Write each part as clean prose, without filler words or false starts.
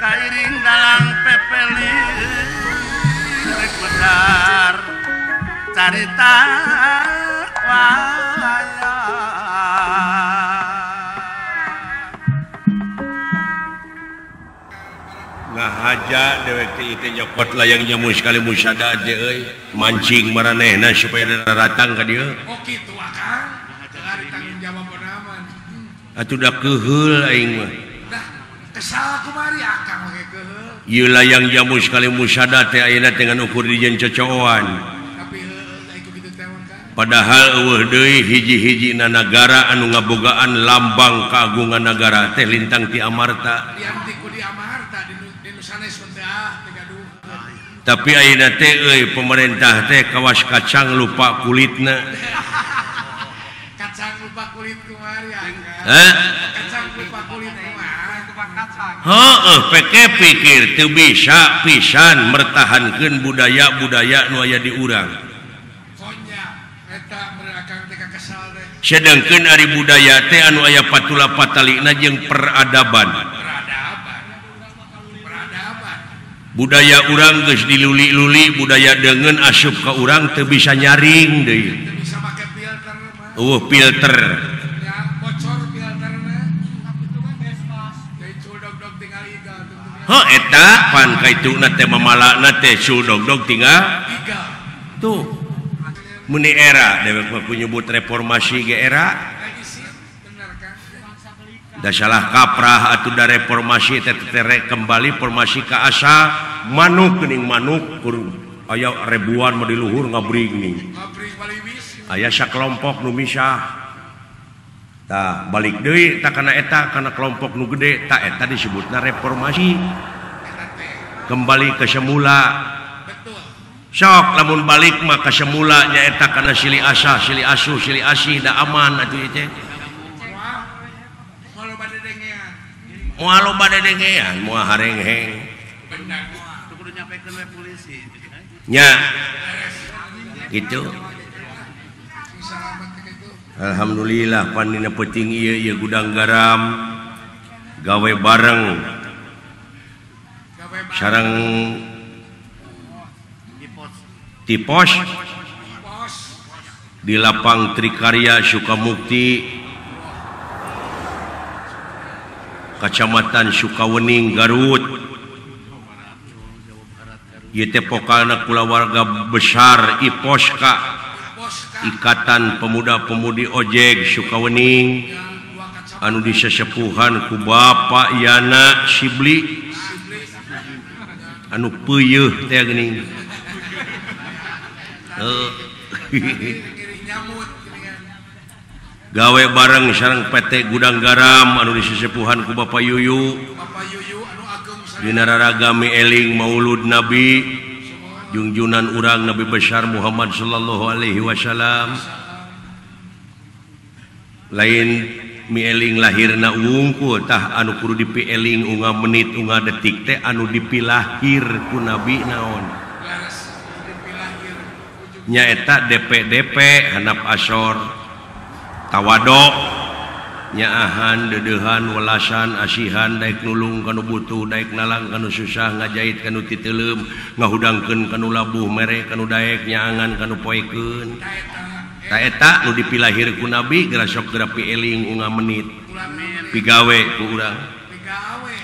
Kairing dalang pepeli rek medar carita wayang. Ngahaja dewek teh teh nyokot layang jamu sekali musada teh euy mancing maranehna supaya datang ka dieu. Oh kitu akang. Ari tanggung jawab aman. Atuh da keuheul aing mah. Dah kesal kumari akang oge keuheul. Ieu layang jamu sekali musada teh ayeuna teh ngan ukur dijieun cocoan. Tapi heueuh ku kitu teh mah. Padahal eueuh deui hiji-hijina nagara anu ngabogaan lambang kagungan nagara teh lintang ti Amarta. Tapi ayeuna teh euy pemerintah teh kawas kacang lupa kulitna. Kacang lupa kulit kumaha ya? Hah? Kacang lupa kulit kumaha? Heueuh peke pikir teu bisa pisan mertahankeun budaya-budaya nu aya di urang. Konya eta akang teh kakesal teh. Sedengkeun ari budaya teh anu aya patula patalina jeung peradaban. Budaya urang geus diluli-luli budaya deungeun asup ka urang teu bisa nyaring deui. Teu bisa make filter mah. Eueuh filter. Ya bocor filterna. Tapi itu mah bebas. Deui cul dog-dog tinggal igal. Heuh eta pan kaituna teh mamalana teh cul dog-dog tinggal igal. Tuh. Meni era dewek mah nyebut reformasi ge era. Da salah kaprah atuh da reformasi teh terek kembali formasi ka asal manuk geuning manuk kur aya ribuan mah di luhur ngabring ning aya sakelompok nu misah tah balik deui tah kana eta kana kelompok nu gede tah eta disebutna reformasi kembali ke semula. Sok lamun balik mah ka semula nyaeta kana silih asah silih asuh silih asih da aman atuh ieu teh. Moal loba dedengean, moal harengheng. Benar. Kudu nyampekeun we polisi. Nya. Gitu. Alhamdulillah pan dina peuting ieu ieu gudang garam gawe bareng. Sareng Tipos di lapang Trikarya Sukamukti Kacamatan Sukawening Garut. Ieu teh pokalna kulawarga besar IPOSKA, Ikatan Pemuda-Pemudi Ojek Sukawening anu disesepuhan ku Bapak Yana Sibli anu peuyeih teh geuning. Gawe bareng sareng PT Gudang Garam anu disesepuhan ku Bapak Yuyu dina raragami eling Maulud Nabi jungjunan urang Nabi besar Muhammad sallallahu alaihi wasallam. Lain mieling lahirna wungkul tah anu kudu dipieling unga menit unga detik teh anu dipilahir ku Nabi naon nyaeta DPDP handap asor tawado nyaahan dedehan welasan asihan daek nulung kanu butuh daek nalang kanu susah ngajait kanu titeuleum ngahudangkeun kanu labuh mere kanu daek nyaangan kanu poekeun ta eta nu dipilahir ku Nabi geura sok geura pieling unga menit pigawe ku urang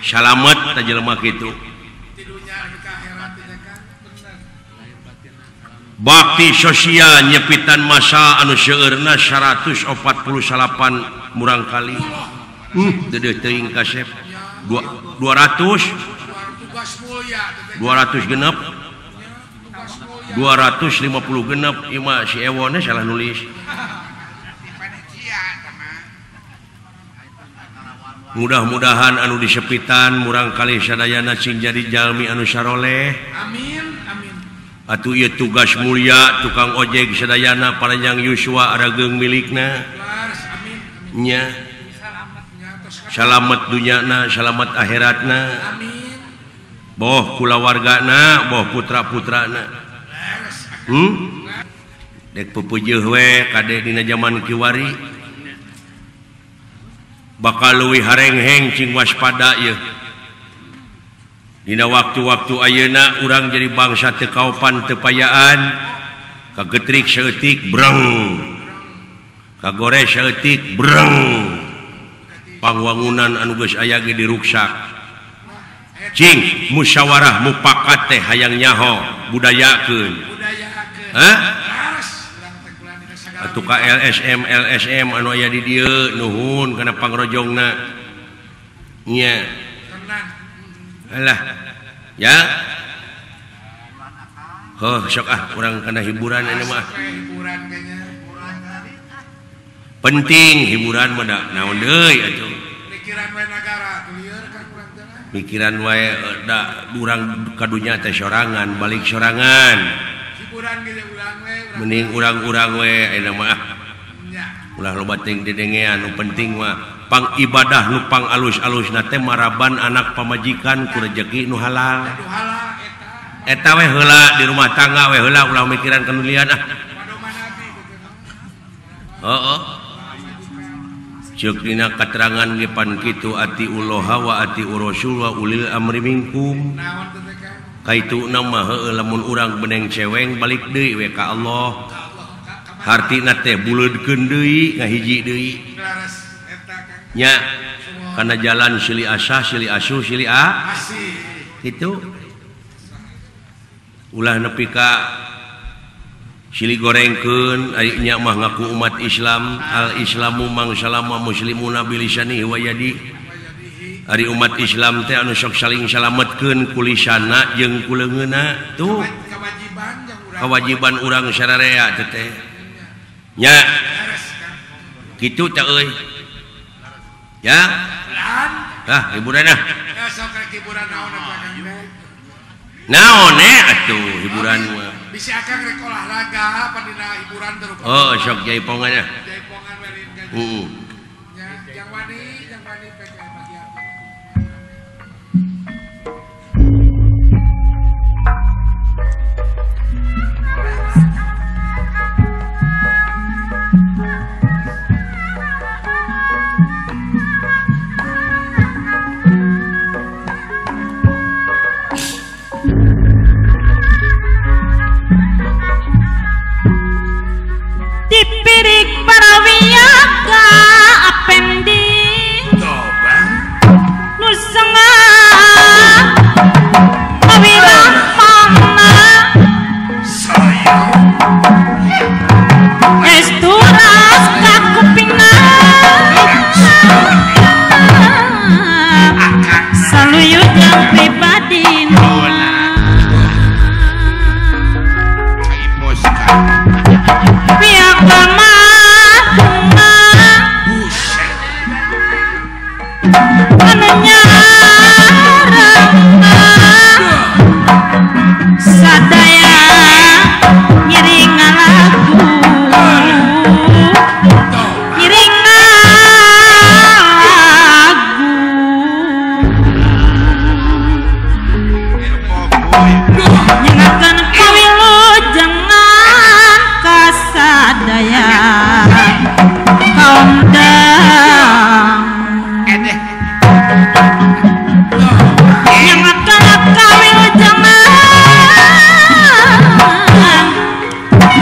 salamet ta jelema kitu. Bakti sosial nyepitan masa anu seueurna 148 murang kali. Deudeuh teuing kasep. 200 200 genep 250 genep ieu mah si Ewone salah nulis. Mudah-mudahan anu disepitan murang kali sadayana sing jadi jalmi anu saroleh. Amin amin. Atuh ieu tugas mulia tukang ojek sadayana paranjang yuswa arageung milikna. Nya. Salamet dunyana, salamet akhiratna. Boh kulawargana, boh putra-putrana. Dek pepeujeeh we kade dina jaman kiwari. Bakal leuwih harengheng cing waspada ieu. Dina waktu-waktu ayeuna urang jadi bangsa teu kaopan teu payaan, kagetrik saeutik breng, kagores saeutik breng, pangwangunan anu geus aya ge diruksak. Cing musyawarah mupakat teh hayang nyaho budayakeun. Hah? Atuh ka LSM LSM anu aya di dieu nuhun kana pangrojongna. Nya. Alah. Ya. Heuh sok ah urang kana hiburan ini mah. Penting hiburan mah da naon deui atuh. Mikiran wae nagara lieur ka urang teh. Mikiran wae da urang ka dunya teh sorangan balik sorangan. Hiburan ge urang we. Mending urang-urang we ayeuna mah. Ulah loba teuing dedengean nu penting mah pang ibadah nu pang alus-alusna teh maraban anak pamajikan ku rejeki nu halal. Eta we heula di rumah tangga we heula ulah mikiran kanulian ah. Heeh. Ceuk dina katerangan ge pan kitu atiullaha wa atiur rasul wa ulil amri minkum. Kaituna mah heueuh lamun urang beneng ceweng balik deui we ka Allah. Hartina teh buleudkeun deui ngahiji deui. Nya kana jalan silih asah silih asuh silih a. Kitu. Ulah nepi ka silih gorengkeun ari nya mah ngaku umat Islam, al Islamu mangsalama muslimuna bilisanihi wa yadi. Ari umat Islam teh anu sok saling salametkeun ku lisana jeung ku leungeunna tuh kewajiban urang sararea teh teh nya kitu teh euy ya ah hiburan ah sok rek hiburan naon atuh naon atuh hiburan mah bisi akang rek olahraga apa dina hiburan terus oh sok jaipongan ah jaipongan we heeh nya jang wani PK bagian. Dipirik parawiyaga apendi nusengah pawirahmana esturas kakupingna saluyut yang pribadi pihak pamadunga anu nyarengna sadaya ngiring ngalagu ngiring ngalagu nyengakeun kawilujengan kasadaya kaum dang nyengakeun kawilujengan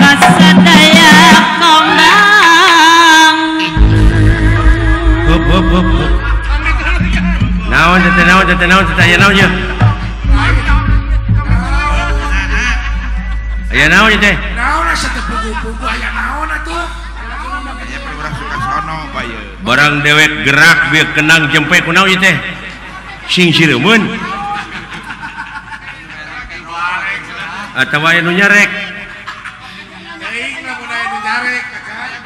kasadaya kaum dang. Hup hup hup. Naon teh naon teh naon teh aya naon ye? Aya naon ieu teh? Naon asa teu pugu-pugu aya naon atuh? Aya urang Sukasono pa ieu. Barang dewek gerak bieu kenang jempe kunaon ieu teh? Sing sireumeun. Atawa aya nu nyarek. Teuing lamun aya nu nyarek kakak.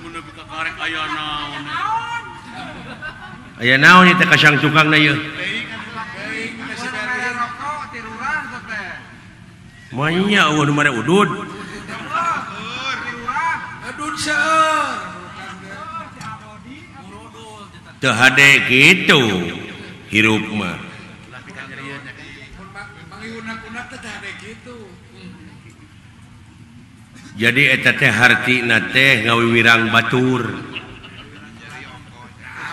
Mun nepi ka karek aya naon. Aya naon ieu teh kasang tukangna ieu? Teuing teh si bere rokok tiruran teh. Manya eueuh nu mare udud. Udud seueur. Teu hade kitu hirup mah. Jadi eta teh hartina teh ngawiwirang batur.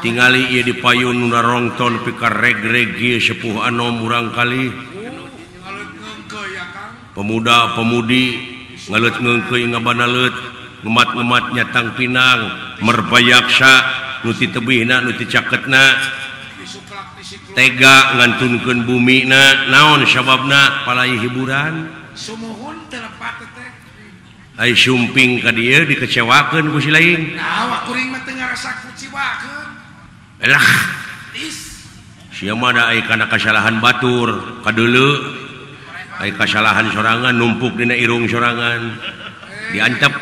Tingali ieu di payun nu narongton pika reg-reg ieu sepuh anom urang kali. Pemuda-pemudi ngaleut ngeungkeuy ngabanaleut, ngemat-ngemat nyatang pinang, merbayaksa nu ti tebihna nu ti caketna. Tega ngantunkeun bumina, naon sababna palai hiburan. Sumuhun teu lepat teh. Ai sumping ka dieu dikecewakeun ku si lain. Nah, kuring mah teu ngarasa kuciwakeun. Elah. Is. Sia mah da ai kana kasalahan batur, kadeuleu. Ai kasalahan sorangan numpuk dina irung sorangan. Diantep.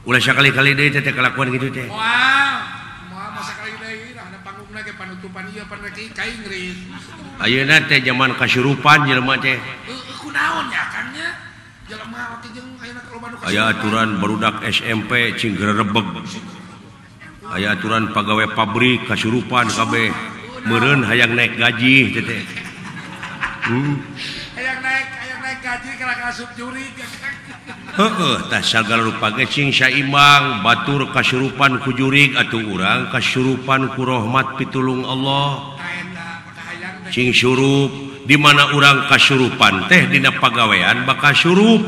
Ulah sakali-kali deui teh kalakuan kitu teh. Moal. Moal mah sakali deui lah panggungna ge panutupan ieu pan rek ka Inggris. Ayeuna teh zaman kasurupan jelema teh. Heueuh kunaon nya Kang nya? Jelema oge jeung ayeuna loba nu kasurupan. Aya aturan barudak SMP cing gerebeg. Aya aturan pagawe pabrik kasurupan kabeh. Meureun hayang naik gaji teh teh. Hayang naik gaji kana asup jurig. Heeh, tah sagala rupa ge cing saimbang, batur kasurupan ku jurig atuh urang kasurupan ku rahmat pitulung Allah. Cing surup di mana urang kasurupan teh dina pagawean bakal surup.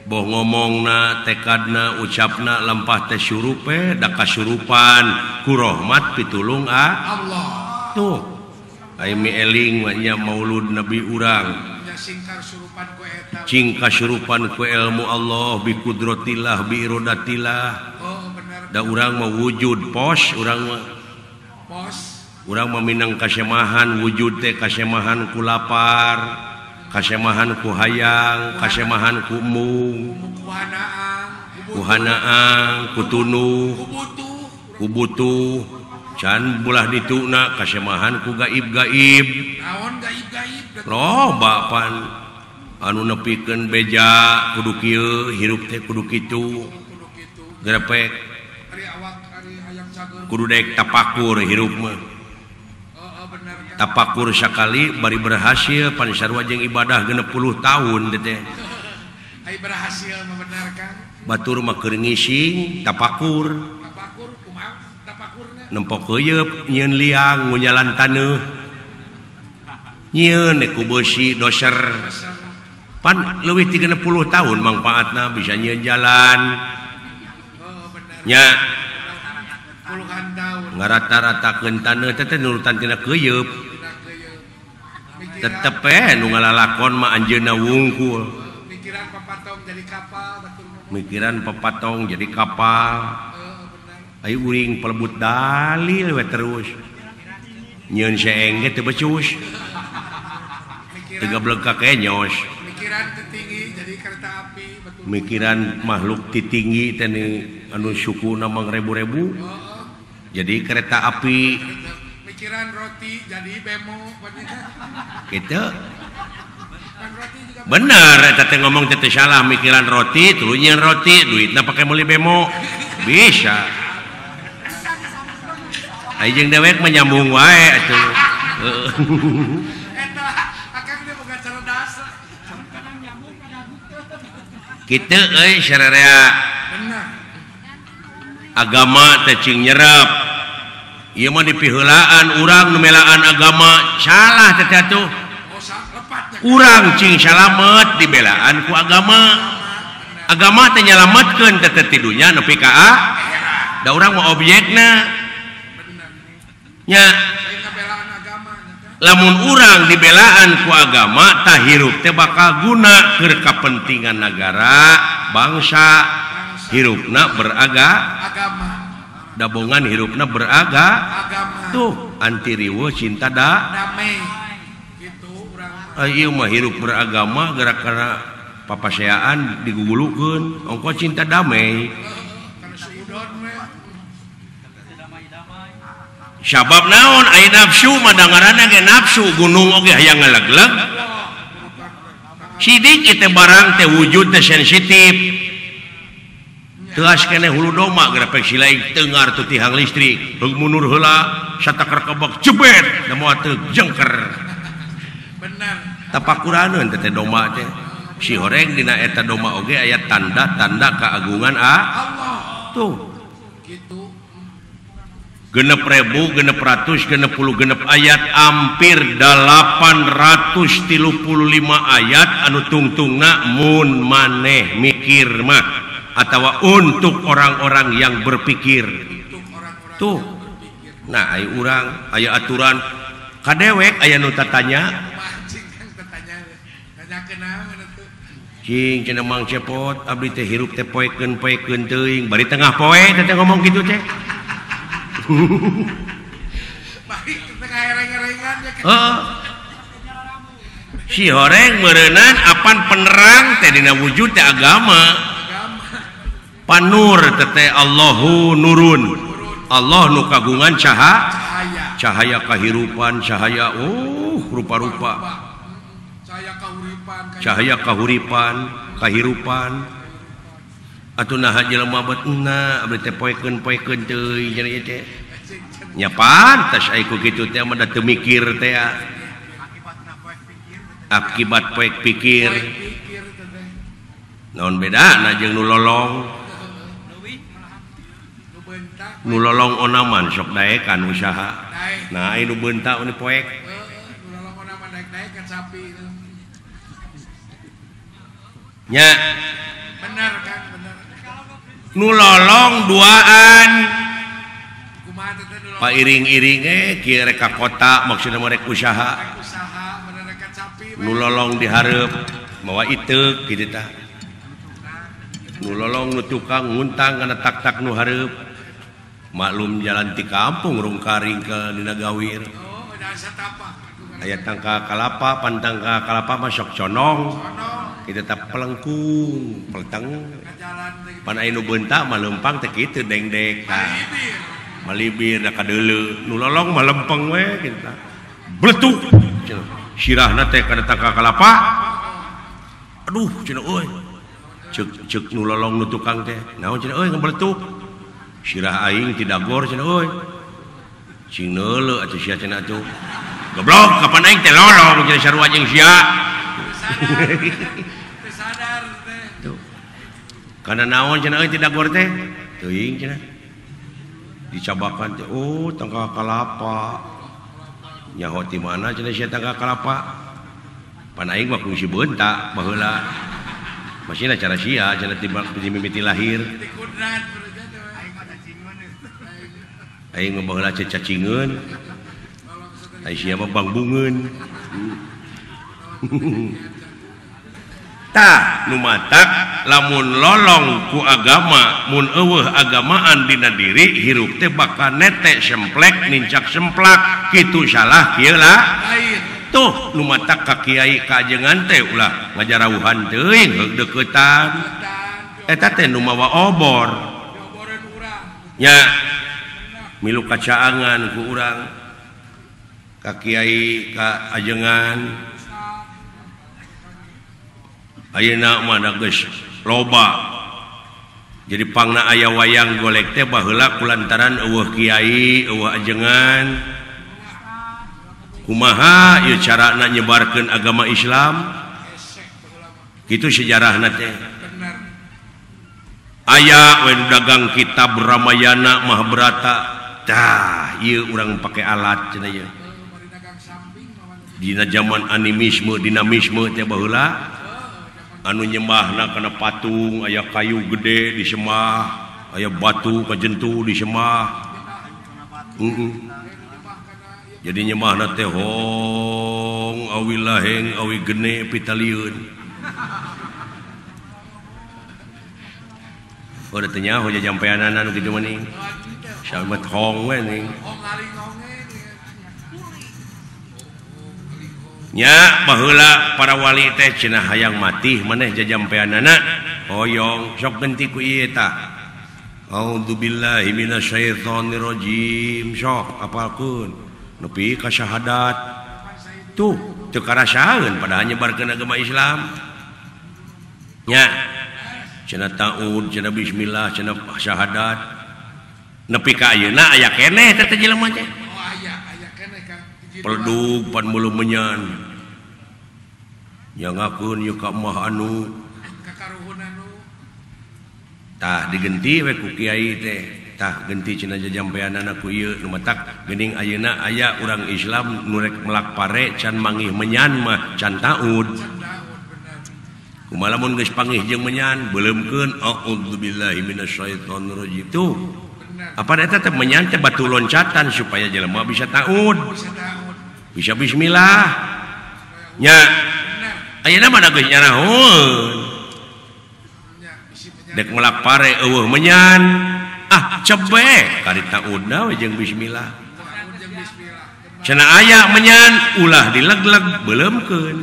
Boh ngomongna, tekadna, ucapna lampah teh surup we da kasurupan ku rahmat pitulung Allah. Tuh. Aya mi eling mah nya maulud Nabi urang. Cing kasurupan ku ilmu Allah bi kudratillah bi irodatillah. Oh, bener. Da urang mah wujud pos urang mah. Pos. Urang mah minang kasemahan wujud teh kasemahan ku lapar, kasemahan ku hayang, kasemahan ku embung, ku hanaang, ku tunuh, ku butuh. Can bulah dituna kasemahan ku gaib-gaib. Naon gaib-gaib? Loba pan anu nepikeun beja kudu kieu hirup teh kudu kitu. Grepek. Kudu daek tapakur hirup mah. Tapakur sakali bari berhasil pan sarua jeung ibadah 60 tahun teh. Ai berhasil membenarkan. Batur mah keur ngising tapakur. Tapakur kumaha? Tapakurna nempok keuyeup nyieun liang ngunyalan taneuh. Nyieun ku beusi doser. Pan leuwih ti 60 tahun mangpaatna bisa nyieun jalan. Oh, bener. Nya puluhan tahun. Ngarata-ratakeun taneuh teh nurutan tina keuyeup. Tetep we nu ngalalakon mah anjeunna wungkul. Mikiran papatong jadi kapal batur ngomong. Mikiran papatong jadi kapal. Ayo uring pelebut dalil we terus. Nyieun seeng ge teu becus. Teu gablek ka kenyos. Mikiran tinggi jadi kereta api betul. Mikiran makhluk ti tinggi teh anu sukuna mangrebu-rebu. Jadi kereta api. Mikiran roti jadi bemo gitu. Bener eta teh ngomong teh salah, mikiran roti tuluy nyieun roti duitna pake meuli bemo. Bisa. Ai jeung dewek mah nyambung wae atuh. Eta akang teh boga cerdas. Kitu euy sararea. Bener. Agama teh cing nyerep. Ieu mah dipiheulaan urang nu melaan agama salah teh atuh. Urang cing salamet dibelaan ku agama. Agama teh nyalametkeun teh ti dunya nepi ka da urang mah objekna. Nya lamun urang dibelaan ku agama tah hirup teh bakal guna keur kapentingan nagara, bangsa, hirupna beragama. Dabongan hirupna beragama. Tuh anti riweuh cinta da damai. Gitu urang mah. Ieu mah hirup beragama gara-gara papaseaan digugulukeun ongko cinta damai. Sabab naon aya nafsu mah dangaranna ge nafsu gunung oge hayang ngalegleg. Sidik ieu teh barang teh wujud teh sensitif. Teas keneh hulu doma grepek silaing tengar tu tihang listrik. Heug mundur heula satakar kebak jebet da moal teu jengker. Bener. Tapakuraneun teh doma teh. Si horeng dina eta doma oge aya tanda-tanda keagungan Allah. Tuh. Gitu. 6.666 ayat hampir 835 ayat anu tungtungna mun maneh mikir mah atawa untuk orang-orang yang berpikir. Tuh. Nah, aya urang aya aturan kadewek aya nu tatanya. Cing cenah Mang Cepot abdi teh hirup teh poekeun-poekeun teuing bari tengah poe teh ngomong kitu teh. Si horeng meureunan apan penerang teh dina wujud teh agama. Panur teh Allahu nurun. Allah nu kagungan cahaya, cahaya kahirupan, cahaya rupa-rupa. Cahaya kahuripan, kahirupan. Atuh naha jelema betna abdi teh poekeun-poekeun teuing cenah ieu teh. Nya pantas ai ku kitu teh mah da teu mikir teh. Akibat poek pikir. Naon bedana jeung nu lolong? Nu lolong onaman sok daekan usaha. Nah, ai nu beunta nu poek. Nu lolong onaman daek-daekan sapi. Nya. Bener kan, bener. Nu lolong duaan. Pak iring-iring kieu rek ka kota maksudna mah rek usaha. Nu lolong dihareup mawa iteuk kitu tah. Nu lolong nu tukang nguntang kana tak-tak nu hareup. Maklum jalan ti kampung rungkaring ke dina gawir. Aya tangka kalapa, pan tangka kalapa mah sok conong. Kita tetap pelengkung, pelteng. Pan aya nu beunta mah leumpang teh kitu dengdek tah. Malibir da kadeuleu, nu lolong mah lempeng we kitu tah. Bletuk cenah. Sirahna teh kana tangka kalapa. Aduh cenah euy. Ceuk ceuk nu lolong nu tukang teh. Naon cenah euy ngabletuk. Sirah aing ti dagor cenah euy. Cing neuleu atuh sia cenah atuh. Goblok kapan aing teh lolong cenah sarua jeung sia. Teu sadar teh. Tuh. Kana naon cenah euy ti dagor teh? Teuing cenah. Dicabakan teh oh tangka kalapa. Nyaho ti mana cenah sia tangka kalapa? Pan aing mah kungsi beunta baheula. Masihna cara sia cenah ti mimiti lahir. Aing mah baheula cacingeun. Ai sia mah bangbungeun. Tah nu matak lamun lolong ku agama mun eueuh agamaan dina diri hirup teh bakal netek semplek nincak semplak kitu salah kieu lah. Tuh nu matak ka kiai ka ajengan teh ulah ngajarauhan teuing heug deuketan. Eta teh nu mawa obor. Nya milu kacaangan ku urang ka kiai ka ajengan. Ayeuna mah da geus loba. Jadi pangna aya wayang golek teh baheula kulantaran eueuh kiai, eueuh ajengan. Kumaha ieu carana nyebarkeun agama Islam? Kitu sejarahna teh. Aya we nu dagang kitab Ramayana Mahabharata. Tah, ieu urang pake alat cenah ieu. Dina zaman animisme, dinamisme teh baheula anu nyembahna kana patung, aya kayu gede disembah, aya batu kajentu disembah. Jadi nyembahna teh hong awi laheng awi gene pitalieun. Oh da teu nyaho jajampeanana nu kitu mah ning. Samet hong we ning. Nya baheula para wali teh cenah hayang matih maneh jajampeanana hoyong sok genti ku ieu tah. A'udzubillahi minasyaitonirrajim sok apalkeun nepi ka syahadat. Tuh teu karasaeun padahal nyebarkeun agama Islam. Nya cenah taud cenah bismillah cenah syahadat nepi ka ayeuna aya keneh teh jelema teh. Peldug pan mulu menyan nyangakeun ieu ka mah anu tah digenti we ku kiai teh. Tah genti cenah jajampeanana ku ieu nu matak geuning ayeuna aya urang Islam nu rek melak pare can mangih menyan mah can taud. Kumaha lamun geus pangih jeung menyan beuleumkeun a'udzubillahi minasyaitonirrajim. Tuh. Apa eta teh menyan teh batu loncatan supaya jelema bisa taud. Bisa bismillah. Nya. Ayeuna mah da geus nyarahoeun. Dek melak pare eueuh menyan. Ah cebek kari taudna we jeung bismillah. Cenah aya menyan ulah dileg-leg beuleumkeun.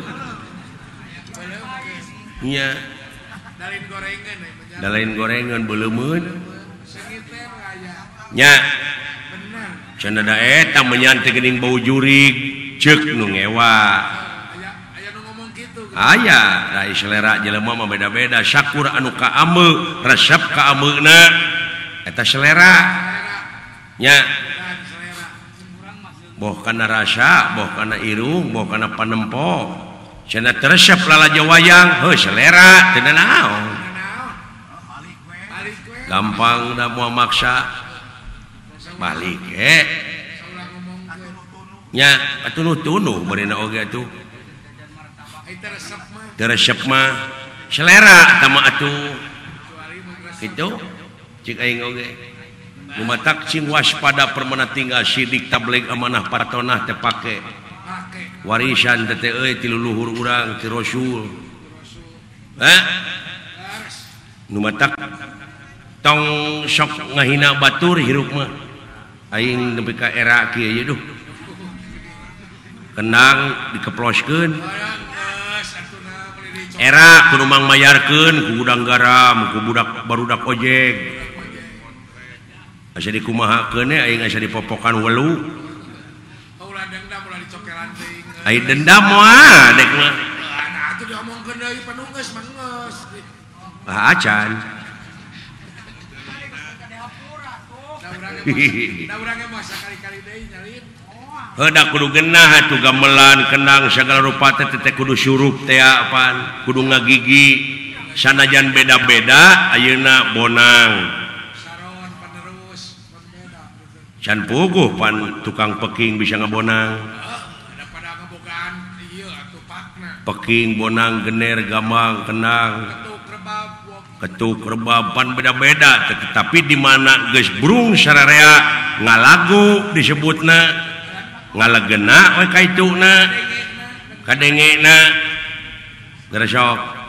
Nya. Dalain gorengan beuleumeun. Nya. Cenah da eta menyan teh geuning bau jurig ceuk nu ngewa. Aya da selera jelema mah beda-beda sakur anu kaame resep kaameuna. Eta selera nya boh kana rasa boh kana irung boh kana panempo cenah teresep lalajo wayang heuh selera teu naon gampang da moal maksa balik he nya atunuh-tunuh barina oge atuh teresep mah selera tama atuh kitu cik aing oge lumatak cing waspada permana tinggal sidik tabligh amanah partonah teu pake warisan teh euy ti luluhur urang ti rasul nu matak tong sok ngahina batur hirup mah aing nepi ka era kieu ye duh kendang dikeploskeun era kudu mangmayarkeun ku gudang garam ku budak barudak ojek asa dikumahakeun aing asa dipopokan welu. Ulah dendam ulah dicokelan teuing. Ai dendam moal dek mah. Nah atuh diomongkeun deui panunggeus mah geus. Ah acan. Da urang ge moal sakali-kali deui nyalip. Heuh da kudu genah atuh gamelan kendang sagala rupa teh teh kudu surup teh pan kudu ngagigi sanajan beda-beda ayeuna bonang. Can puguh pan tukang peking bisa ngebonang. Peking bonang gener gambang kendang ketuk rebab pan beda-beda tetapi di mana geus brung sararea ngalagu disebutna ngalegena we kaituna kadengena geresok.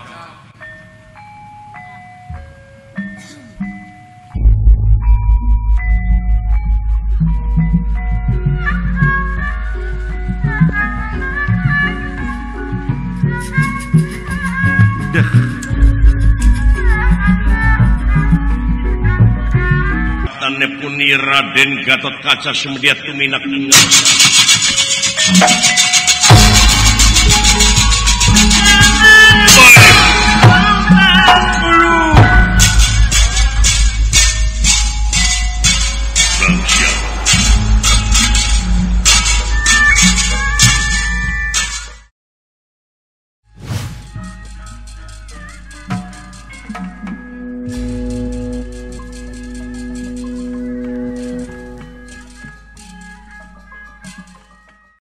Puni Raden Gatot Kaca semedia tuminak ingat.